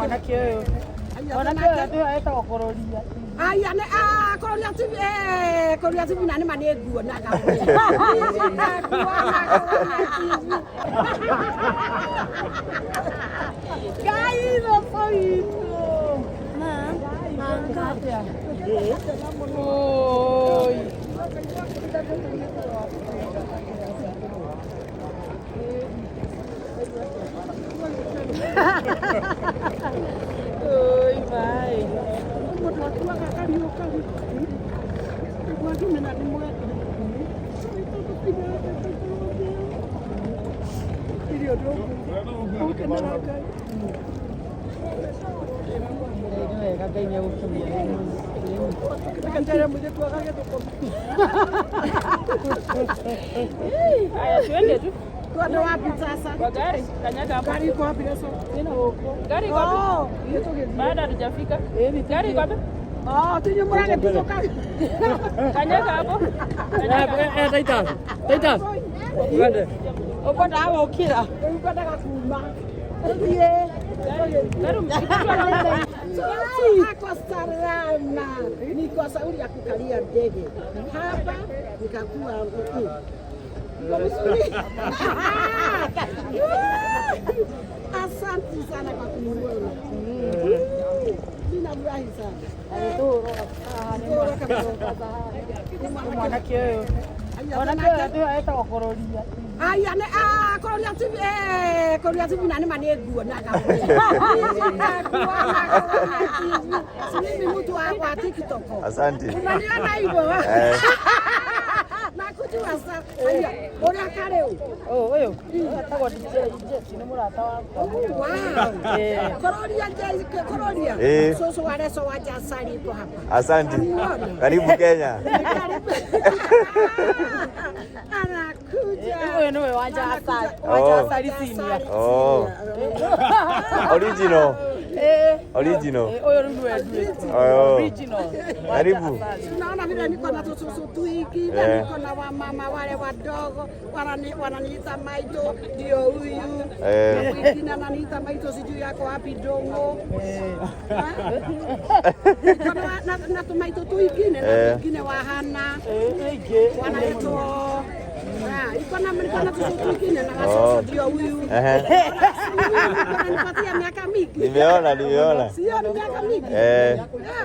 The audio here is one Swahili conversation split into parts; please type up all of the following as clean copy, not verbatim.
Mwanake ũyũ. Mwanake ũyũ nĩwe etagwo Kũrũria. Aya nĩ ah Kũrũria TV, eh, Kũrũria TV na nĩ ma nĩ nguonaga. Nguonaga TV. Ngai thũkũ itũ. Oi. Oi, vai. Mũndũ atuaga akariũka. Gwakimena nĩ mwega. Irio ndũngĩkenera Ngai. Nĩ wega Ngai nĩ egũkinyia. Reke mũirĩtu agagĩthũkũma. Haya, tuende tu Twende wapi sasa? kwa gari. Kanyaga hapo. Gari iko wapi sasa? Ĩno gũkũ. Gari iko wapi? Oh, nĩ tũgĩthiĩ. Bado hatujafika. Gari iko wapi? Oh, tinyi mũragĩtuthũka. Kanyaga hapo. Kanyaga. Eh, Titus. Titus. Twende. Ũkwendaga gũkĩra. Rĩu ngwendaga kuma. Tũthiĩ. Gari umefika. Ako salama. Niko sauri ya kukalia ndege hapa, nikakuwa niko mzuri. Asante sana kwa kuniona. Mimi nafurahi sana. Mwanake ũyũ. Mwanake ũyũ nĩwe etagwo Kũrũria. Aya nĩ ah Kũrũria TV, eh, Kũrũria TV na nĩ ma nĩ nguonaga. Nguonaga TV. Si mimi mtu wa TikTok. Asante. Unaniona hivyo? Eh. Nakujua sana. Aya, ũrĩa karĩu. Ũyũ ũyũ etagwo DJ Jesse nĩ mũrata wakwa. Wow. Eh. Kũrũria Kũrũria. Eh. Susu wa leso wa Jasari yuko hapa. Asante. Unamuona? Karibu Kenya. Karibu. Anakuja. Ũyũ nĩwe wa Jasari. Wa Oh. Jasari senior. Oh. Original. Eh. Original. Eh, ũyũ rĩu nĩwe nduĩte. Oh. Original. Wa Karibu. Jasari. Tunaona vile niko na tususu twingi na Eh. niko na wamama wale wadogo wananiita maito, ndio huyu. Eh. Na mwingine ananiita maito, sijui yako wapi dongo. Niko na tumaito twingine na Eh. wengine wahana Eh, ĩngĩ. wanaitwa Ah, iko na tususu twingine na wasusu ndio huyu. Ehe. Unanipatia miaka mingi. Nimeona, nimeona. Sio ni miaka mingi. Eh.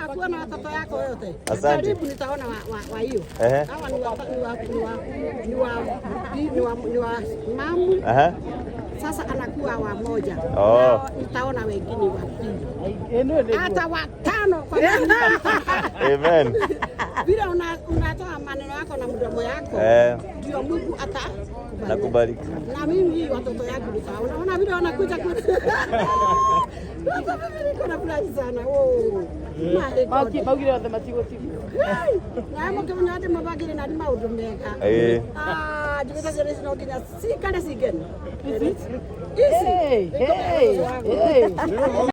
Ah, kuwa na watoto yako yote. Asante. Karibu nitaona wa hiyo. Ehe. Hawa ni wa ni wa ni wa ni wa ni wa, ni wa mamu. Aha. Sasa anakuwa wa moja. Oh. Nao nitaona wengine wa pili. Eh, nĩwe nĩguo. Hata watano kwa Amen. vile unatoa maneno yako na mdomo yako Eh. ndio Mungu ata Nakubariki. na mimi watoto yangu nitaona. Ona vile wanakuja kule. Sasa mimi niko na furahi sana. Oh. My God. Maugire othe matigũtigwo. Na mũkĩmenya atĩ mabangĩre na nĩ maũndũ mega. Eh. Ah, njugĩte ciana ici no nginya cikare cingeni. Ici. Hey, hey, hey.